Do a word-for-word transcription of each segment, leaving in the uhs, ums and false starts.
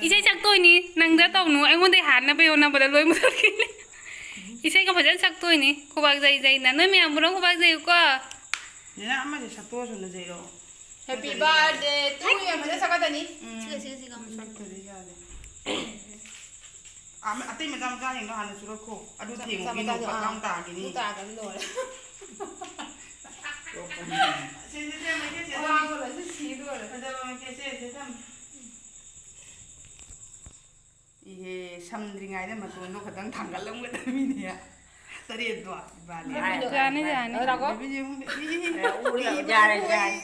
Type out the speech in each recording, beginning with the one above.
ꯏꯁꯩ ꯁꯛꯇꯣꯏꯅꯤ, ꯅꯪꯗ ꯇꯧꯅꯨ, ꯑꯩꯉꯣꯟꯗ ꯍꯥꯟꯅꯕ ꯌꯣꯟꯅꯕꯗ ꯂꯣꯏ ꯃꯨꯊꯠꯈꯤꯅꯤ꯫ ꯏꯁꯩꯒ ꯐꯖꯅ ꯁꯛꯇꯣꯏꯅꯤ, ꯈꯨꯕꯥꯛ ꯖꯩ ꯖꯩꯅ꯫ ꯅꯣꯏ ꯃꯌꯥꯝ ꯄꯨꯔꯥ ꯈꯨꯕꯥꯛ ꯖꯩꯌꯨꯀꯣ꯫ ꯅꯦꯅꯥ ꯑꯃꯁꯦ ꯁꯛꯇꯣꯛꯑꯁꯨ ꯅꯖꯩꯔꯣ? Happy birthday to you ꯌꯥꯝ ꯐꯖꯅ ꯁꯛꯀꯗꯅꯤ꯫ ꯎꯝ꯫ ꯁꯤꯒ, ꯁꯤꯒ, ꯁꯤꯒ ꯑꯃ꯫ ꯁꯛꯇ꯭ꯔꯗꯤ ꯌꯥꯗꯦ꯫ ꯑꯃ-, ꯑꯇꯩ ꯃꯆꯥ ꯃꯆꯥꯁꯤꯡꯗꯣ ꯍꯥꯟꯅ ꯆꯨꯔꯛꯈꯣ꯫ ꯑꯗꯨ ꯃꯆꯥ ꯊꯦꯡꯉꯨ, ꯃꯆꯥꯗꯣ, ꯃꯤꯅꯣꯛꯄ ꯑꯥ꯫ ꯌꯥꯎ ꯇꯥꯈꯤꯅꯤ꯫ ꯑꯗꯨ ꯇꯥꯔꯒꯗꯤ ꯂꯣꯏꯔꯦ꯫ ꯁꯦ, ꯁꯦ, ꯁꯦ, ꯃꯩꯈꯦꯠꯁꯦ ꯊꯝꯃꯦ꯫ ꯑꯋꯥꯡꯕ ꯂꯣꯏ ꯁꯤ ꯂꯣꯏꯔꯦ꯫ ꯐꯖꯕ ꯃꯩꯈꯦꯠꯁꯦ, ꯁꯦ ꯊꯝꯃꯦ꯫ ꯏꯍꯦ, ꯁꯝꯗ꯭ꯔꯤꯉꯩꯗ ꯃꯇꯣꯟꯗꯣ ꯈꯇꯪ ꯊꯥꯡꯒꯠꯂꯝꯒꯗꯕꯅꯤꯅꯦ꯫ ꯇꯔꯦꯠꯇꯣ, ꯏꯕꯥꯅꯤ꯫ ꯌꯥꯅꯤ, ꯌꯥꯅꯤ꯫ ꯕꯦꯕꯤꯁꯦ ꯈꯪꯗꯦ꯫ ꯏ, ꯏ, ꯏ, ꯑꯦ, ꯎꯔꯦ, ꯏ, ꯌꯥꯔꯦ, ꯏ, ꯌꯥꯔꯦ꯫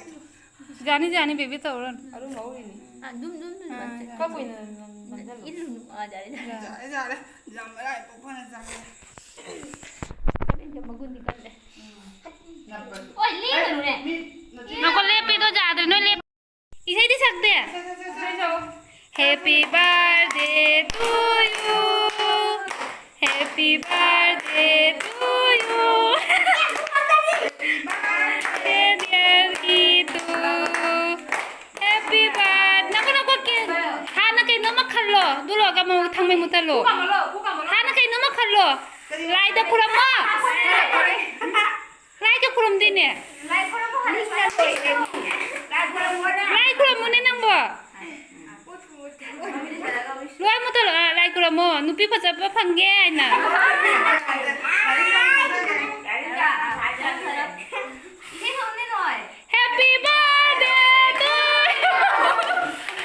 ꯏ꯫ ꯌꯥꯅꯤ, ꯌꯥꯅꯤ, ꯕꯦꯕꯤ ꯇꯧꯔꯣ꯫ ꯑꯗꯨꯝ ꯍꯧꯔꯤꯅꯤ꯫ ꯑꯥ, ꯑꯗꯨꯝ, ꯑꯗꯨꯝ, ꯑꯗꯨꯝ ꯑꯥ, ꯆꯠꯁꯦ꯫ ꯌꯥꯔꯦ꯫ ꯈꯔ ꯀꯨꯏꯅ ꯅꯝ-, ꯅꯝꯖꯜꯂꯣ꯫ ꯏꯜꯂꯨꯅꯨ꯫ ꯑꯥ, ꯌꯥꯔꯦ, ꯌꯥꯔꯦ꯫ ꯌꯥꯔꯦ, ꯌꯥꯔꯦ꯫ ꯌꯥꯝ ꯃꯔꯥꯏ ꯄꯣꯛꯄꯅ ꯆꯥꯔꯦ꯫ ꯃꯒꯨꯟꯗꯤ ꯀꯜꯂꯦ꯫ ꯎꯝ꯫ ꯅꯞꯄꯅꯤ꯫ ꯑꯣꯏ, ꯂꯦꯡꯒꯅꯨꯅꯦ꯫ ꯑꯦ, ꯃꯤ ꯅꯠꯇꯦ꯫ ꯉꯥꯏꯈꯣ, ꯂꯦꯞꯄꯤꯗꯣ ꯌꯥꯗ꯭ꯔꯦ, ꯅꯣꯏ ꯂꯦꯞ-, ꯏꯁꯩꯗꯤ ꯁꯛꯇꯦ꯫ ꯏꯁꯩ ꯁꯛꯑꯣ꯫ Happy birthday to you. Happy birthday to you. Dear Gitu. Happy birthday. ꯅꯪ ꯀꯩꯅꯣ ꯀꯣꯛꯀꯦ꯫ ꯍꯥꯟꯅ ꯀꯩꯅꯣꯝꯃ ꯈꯜꯂꯣ꯫ ꯑꯗꯨ ꯂꯣꯏꯔꯒ ꯑꯃꯨꯛ ꯊꯥꯡꯃꯩ ꯃꯨꯊꯠꯂꯣ꯫ ꯍꯥꯟꯅ ꯀꯩꯅꯣꯝꯃ ꯈꯜꯂꯣ꯫ ꯂꯥꯏꯗ ꯈꯨꯔꯨꯝꯃꯣ꯫ ꯂꯥꯏꯒ ꯈꯨꯔꯨꯝꯗꯦꯅꯦ꯫ ꯂꯥꯏ ꯈꯨꯔꯨꯝꯃꯨꯅꯦ ꯅꯪꯕꯣ꯫ ꯂꯣꯏ ꯃꯨꯊꯠꯂꯣ꯫ ꯑꯥ, ꯂꯥꯏ ꯈꯨꯔꯨꯝꯃꯣ꯫ ꯅꯨꯄꯤ ꯐꯖꯕ ꯐꯪꯒꯦ ꯍꯥꯏꯅ꯫ Happy birthday to you.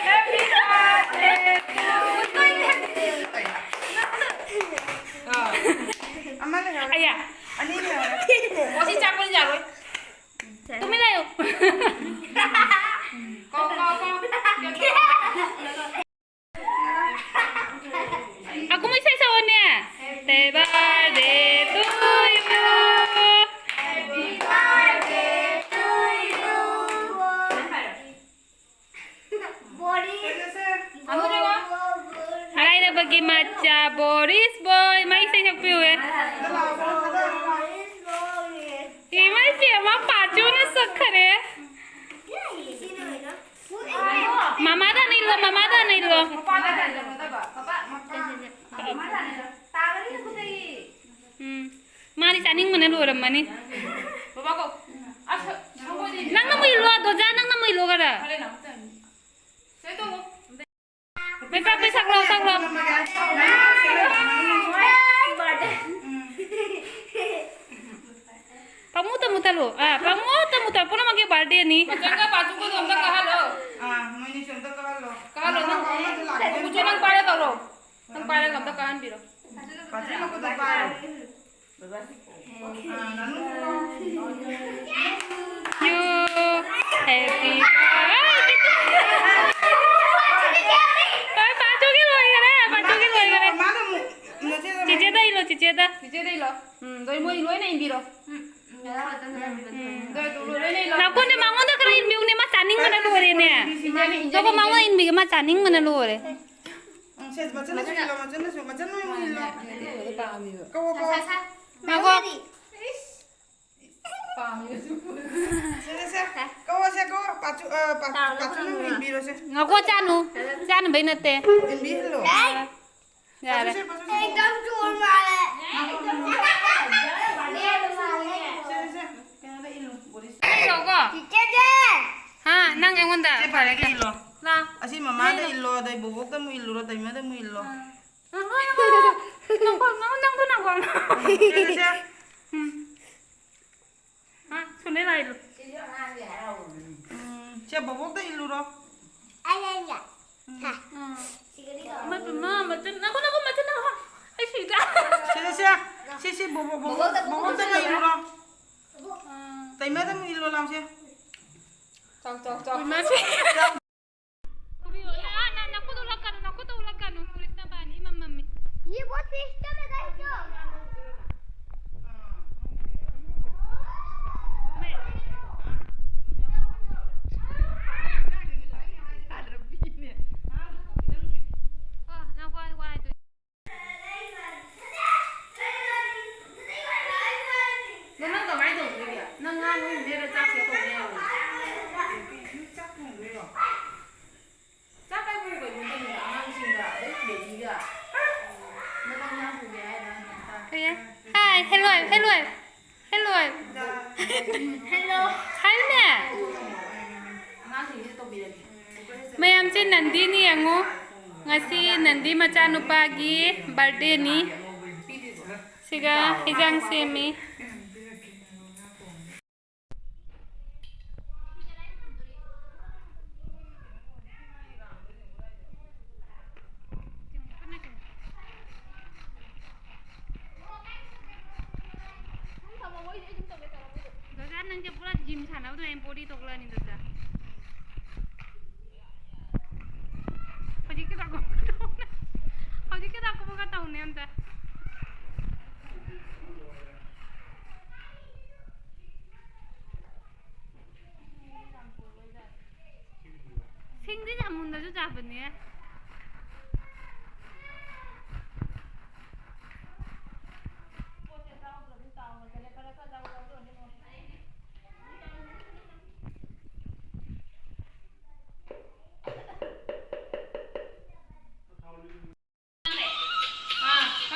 Happy birthday to you. ꯑꯃ ꯂꯩꯍꯧꯔꯦ꯫ ꯑꯌꯥ꯫ ꯑꯅꯤ ꯂꯩꯍꯧꯔꯦ꯫ ꯑꯣ, ꯁꯤ ꯆꯥꯛꯄꯗꯤ ꯌꯥꯔꯣꯏ꯫ ꯇꯨꯃꯤꯟ ꯂꯩꯌꯨ꯫ ꯀꯣ, ꯀꯣ, ꯀꯣ꯫ ꯑꯀꯨꯝ ꯏꯁꯩ ꯁꯛꯑꯣꯅꯦ꯫ Happy birthday to you. ꯂꯥꯏꯔꯕꯒꯤ ꯃꯆꯥ ꯕꯣꯔꯤꯁ ꯕꯣꯏ꯫ ꯃꯥ ꯏꯁꯩ ꯁꯛꯄꯤꯌꯨꯋꯦ꯫ ꯏꯃꯥ ꯏꯕꯦꯝꯃ, ꯄꯥꯆꯨꯅ ꯁꯛꯈꯔꯦ꯫ ꯃꯃꯥꯗ ꯑꯅꯤ ꯃꯃꯥꯗ ꯍꯥꯟꯅ ꯏꯜꯂꯣ꯫ ꯃꯄꯥꯗ ꯍꯥꯟꯅ ꯏꯜꯂꯣ꯫ ꯃꯄꯥ, ꯃꯄꯥ, ꯃꯃꯥꯗ ꯍꯥꯟꯅ ꯏꯜꯂꯣ꯫ ꯇꯥꯒꯅꯤ ꯅꯈꯨꯠꯇꯒꯤ꯫ ꯎꯝ꯫ ꯃꯥꯗꯤ ꯆꯥꯅꯤꯡꯕꯅ ꯂꯣꯏꯔꯝꯃꯅꯤ꯫ ꯕꯕꯥ ꯀꯧ꯫ ꯑꯁ, ꯁꯪꯒꯣꯏꯗꯤ ꯅꯪꯅ ꯑꯃꯨꯛ ꯏꯜꯂꯣ, ꯗꯣꯖꯥ, ꯅꯪꯅ ꯑꯃꯨꯛ ꯏꯜꯂꯣ ꯈꯔ꯫ ꯐꯔꯦ, ꯅꯪ ꯑꯃꯨꯛꯇ ꯏꯜꯂꯣ꯫ ꯁꯦ, ꯇꯣꯡꯉꯣ꯫ ꯃꯩ ꯄꯥꯛꯄꯤ ꯁꯛꯂꯣ, ꯁꯛꯂꯣ꯫ ꯄꯪꯃꯨꯠꯇ ꯃꯨꯠꯊꯠꯂꯨ꯫ ꯑꯥ, ꯄꯪꯃꯨꯠꯇ ꯃꯨꯠꯊꯠꯂꯨ꯫ ꯄꯨꯝꯅꯃꯛꯀꯤ birthday ꯅꯤ꯫ ꯃꯆꯟꯒ ꯄꯥꯆꯨꯒꯗꯣ ꯑꯝꯇ ꯀꯥꯍꯜꯂꯣ꯫ ꯑꯥ, ꯃꯣꯏꯅꯤꯁꯨ ꯑꯝꯇ ꯀꯥꯍꯜꯂꯣ꯫ ꯀꯥꯍꯜꯂꯣ, ꯅꯪ꯫ ꯑꯃꯗꯣ ꯂꯥꯛꯀꯦ꯫ ꯎꯆꯦ, ꯅꯪ ꯄꯥꯏꯔ ꯇꯧꯔꯣ꯫ ꯅꯪ ꯄꯥꯏꯔꯒ ꯑꯝꯇ ꯀꯥꯍꯟꯕꯤꯔꯣ꯫ ꯄꯥꯆꯨ ꯃꯈꯨꯠꯇꯣ ꯄꯥꯏꯔꯣ꯫ You happy birthday. ꯍꯣꯏ, ꯄꯥꯆꯨꯒꯤ ꯂꯣꯏꯈꯔꯦ, ꯄꯥꯆꯨꯒꯤ ꯂꯣꯏꯈꯔꯦ꯫ ꯃꯥꯗꯣ ꯑꯃꯨꯛ ꯅꯆꯦꯗ ꯆꯤꯆꯦꯗ ꯏꯜꯂꯣ, ꯆꯤꯆꯦꯗ꯫ ꯆꯤꯆꯦꯗ ꯏꯜꯂꯣ꯫ ꯎꯝ, ꯑꯗꯣ ꯃꯣꯏ ꯂꯣꯏꯅ ꯏꯟꯕꯤꯔꯣ꯫ ꯎꯝ, ꯑꯗꯣ ꯂꯣꯏꯅ ꯏꯜꯂꯣ꯫ ꯅꯥꯀꯣꯟꯗ ꯃꯉꯣꯟꯗ ꯈꯔ ꯏꯟꯕꯤꯌꯨꯅꯦ, ꯃꯥ ꯆꯥꯅꯤꯡꯕꯅ ꯂꯣꯏꯔꯦꯅꯦ꯫ ꯏꯟꯖꯅꯤ, ꯏꯟꯖꯅꯤ, ꯅꯥꯀꯣ ꯃꯉꯣꯟꯗ ꯏꯟꯕꯤꯒꯦ, ꯃꯥ ꯆꯥꯅꯤꯡꯕꯅ ꯂꯣꯏꯔꯦ꯫ ꯎꯝ, ꯁꯦ, ꯃꯆꯟꯅꯁꯨ ꯏꯜꯂꯣ, ꯃꯆꯟꯅꯁꯨ, ꯃꯆꯟ ꯂꯣꯏ ꯑꯃꯨꯛ ꯏꯜꯂꯣ꯫ ꯀꯧꯋꯣ, ꯀꯧꯋꯣ꯫ ꯁꯥ, ꯁꯥ, ꯁꯥ꯫ ꯉꯥꯏꯈꯣ꯫ ꯃꯦꯃꯣꯔꯤ꯫ ꯏꯁ꯫ ꯄꯥꯝꯃꯤꯕꯁꯨ꯫ ꯁꯦ, ꯁꯦ, ꯁꯦ꯫ ꯀꯧꯋꯣ, ꯁꯦ, ꯀꯧꯋꯣ꯫ ꯄꯥꯆꯨ, ꯑ, ꯄꯥ-, ꯆꯥꯎꯅ ꯄꯥꯆꯨꯅ ꯐꯪꯉꯤꯕ꯫ ꯏꯟꯕꯤꯔꯣ, ꯁꯦ꯫ ꯉꯥꯏꯈꯣ, ꯆꯥꯅꯨ꯫ ꯆꯥꯅꯕꯩ ꯅꯠꯇꯦ꯫ ꯏꯟꯕꯤꯍꯜꯂꯣ꯫ ꯑꯦ! ꯌꯥꯔꯦ꯫ ꯄꯥꯆꯨ, ꯁꯦ, ꯄꯥꯆꯨ, ꯁꯦ꯫ ꯑꯦꯛꯗꯝ ꯆꯣꯔ ꯃꯥꯜꯂꯦ꯫ ꯁꯦ, ꯁꯦ, ꯁꯦ꯫ ꯀꯩꯅꯣꯗ ꯏꯜꯂꯨ, ꯕꯣꯔꯤꯁ꯫ ꯏꯜꯂꯣꯀꯣ꯫ ꯆꯤꯆꯦꯁꯦ꯫ ꯍꯥ, ꯅꯪ ꯑꯩꯉꯣꯟꯗ꯫ ꯁꯦ, ꯐꯔꯦ, ꯏꯜꯂꯣ꯫ ꯂꯥ꯫ ꯑꯁꯤ ꯃꯃꯥꯗ ꯏꯜꯂꯣ, ꯑꯗꯩ ꯕꯣꯕꯣꯛꯇ ꯑꯃꯨꯛ ꯏꯜꯂꯨꯔꯣ, ꯇꯩꯃꯗ ꯑꯃꯨꯛ ꯏꯜꯂꯣ꯫ ꯑꯥ꯫ ꯅꯪ, ꯅꯪ, ꯅꯪ, ꯅꯪ, ꯅꯪ꯫ ꯁꯦ, ꯁꯦ, ꯁꯦ꯫ ꯎꯝ꯫ ꯍꯥ? ꯁꯣꯅꯦ ꯂꯥꯛꯏꯗꯣ꯫ ꯎꯝ, ꯁꯦ ꯕꯣꯕꯣꯛꯇ ꯏꯜꯂꯨꯔꯣ꯫ ꯑꯩ, ꯑꯩ, ꯑꯩ꯫ ꯎꯝ꯫ ꯍꯥ꯫ ꯎꯝ꯫ ꯁꯤꯒꯗꯤ ꯇꯧꯔꯣ꯫ ꯏꯃꯥ ꯄꯦꯝꯃ, ꯃꯆꯤꯟ, ꯉꯥꯏꯈꯣ, ꯉꯥꯏꯈꯣ, ꯃꯆꯤꯟ ꯉꯥꯏꯈꯣ꯫ ꯑꯩ ꯁꯤꯗ꯫ ꯁꯦ, ꯁꯦ, ꯁꯦ꯫ ꯁꯤ, ꯁꯤ, ꯕꯣꯕꯣꯛ, ꯕꯣꯕꯣꯛ, ꯕꯣꯕꯣꯛꯇ ꯕꯣꯕꯣꯛꯇ ꯏꯜꯂꯨꯔꯣ꯫ ꯏꯜꯂꯨꯔꯣ꯫ ꯎꯝ꯫ ꯇꯩꯃꯗ ꯑꯃꯨꯛ ꯏꯜꯂꯣ ꯂꯥꯎꯁꯦ꯫ ꯆꯥꯎ, ꯆꯥꯎ, ꯆꯥꯎ꯫ ꯏꯃꯥ ꯁꯦ꯫ ꯆꯥꯎ꯫ ꯐꯨꯕꯤꯌꯣ꯫ ꯑꯦ, ꯑꯥ, ꯅ-, ꯅꯈꯨꯠꯇ ꯎꯠꯂꯛꯀꯅꯨ, ꯅꯈꯨꯠꯇ ꯎꯠꯂꯛꯀꯅꯨ, ꯄꯨꯂꯤꯁꯅ ꯐꯥꯅꯤ, ꯏꯃꯝ ꯃꯝꯃꯤ꯫ ये बहुत सिस्टम है गाइस, जो ꯑꯥ, ꯅꯪ ꯋꯥꯏ, ꯋꯥꯏ ꯇꯨ꯫ ꯑꯗꯣ ꯅꯪ ꯀꯃꯥꯏꯅ ꯇꯧꯗꯣꯏꯒꯦ? ꯅꯪ ꯉꯥ ꯅꯣꯏ ꯂꯩꯔ ꯆꯥꯛꯁꯦ ꯇꯧꯕ ꯌꯥꯔꯣꯏ꯫ ꯆꯥꯛ ꯊꯣꯡꯗꯣꯏꯔꯣ? ꯆꯥꯛ ꯍꯦꯜꯂꯣꯏ, ꯍꯦꯜꯂꯣꯏ, ꯍꯦꯜꯂꯣꯏ꯫ ꯍꯦꯜꯂꯣ꯫ ꯍꯥꯏꯌꯨꯅꯦ꯫ ꯃꯌꯥꯝꯁꯦ ꯅꯟꯗꯤꯅꯤ ꯌꯦꯡꯉꯨ꯫ ꯉꯁꯤ ꯅꯟꯗꯤ ꯃꯆꯥꯅꯨꯄꯥꯒꯤ ꯕꯥꯔꯗꯦꯅꯤ꯫ ꯁꯤꯒ ꯍꯩꯖꯥꯡ ꯁꯦꯝꯃꯤ꯫ ꯗꯣꯖꯥ, ꯅꯪꯁꯦ ꯄꯨꯔꯥ ꯖꯤꯝ ꯁꯥꯟꯅꯕ ꯑꯗꯨꯃꯥꯏꯅ ꯕꯣꯗꯤ ꯇꯧꯈꯠꯂꯛꯑꯅꯤ, ꯗꯣꯖꯥ꯫ ꯍꯧꯖꯤꯛꯀꯤꯗꯣ ꯀꯨꯝꯃꯒ ꯇꯧꯅꯦ꯫ ꯍꯧꯖꯤꯛꯀꯤꯗꯣ ꯀꯨꯝꯃꯒ ꯇꯧꯅꯦ ꯑꯝꯇ꯫ ꯁꯤꯡꯗꯤ ꯌꯥꯝ ꯃꯨꯟꯅꯁꯨ ꯆꯥꯕꯅꯦ꯫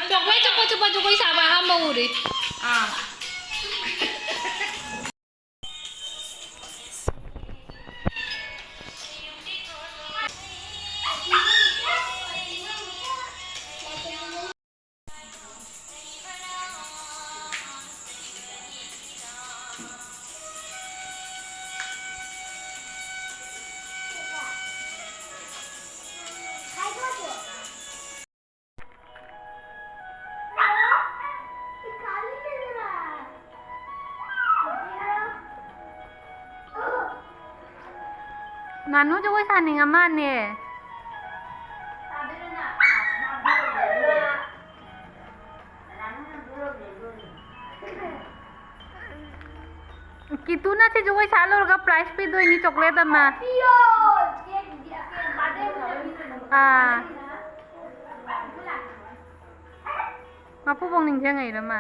ꯆꯣꯀ꯭ꯂꯦꯠ ꯆꯨꯞꯄ ꯆꯨꯞꯄ ꯖꯒꯣꯏ ꯁꯥꯕ ꯑꯍꯥꯟꯕ ꯎꯔꯤ꯫ ꯑꯥ꯫ ꯅꯥꯅꯨ ꯖꯒꯣꯏ ꯁꯥꯅꯤꯡꯉ ꯃꯥꯅꯦ꯫ ꯀꯤꯇꯨꯅ ꯁꯤ ꯖꯒꯣꯏ ꯁꯥ ꯂꯣꯏꯔꯒ ꯄ꯭ꯔꯥꯏꯖ ꯄꯤꯗꯣꯏꯅꯤ, ꯆꯣꯀ꯭ꯂꯦꯠ ꯑꯃ꯫ ꯑꯥ꯫ ꯃꯄꯨꯕꯣꯛ ꯅꯤꯡꯁꯤꯡꯉꯛꯏꯔꯣ ꯃꯥ?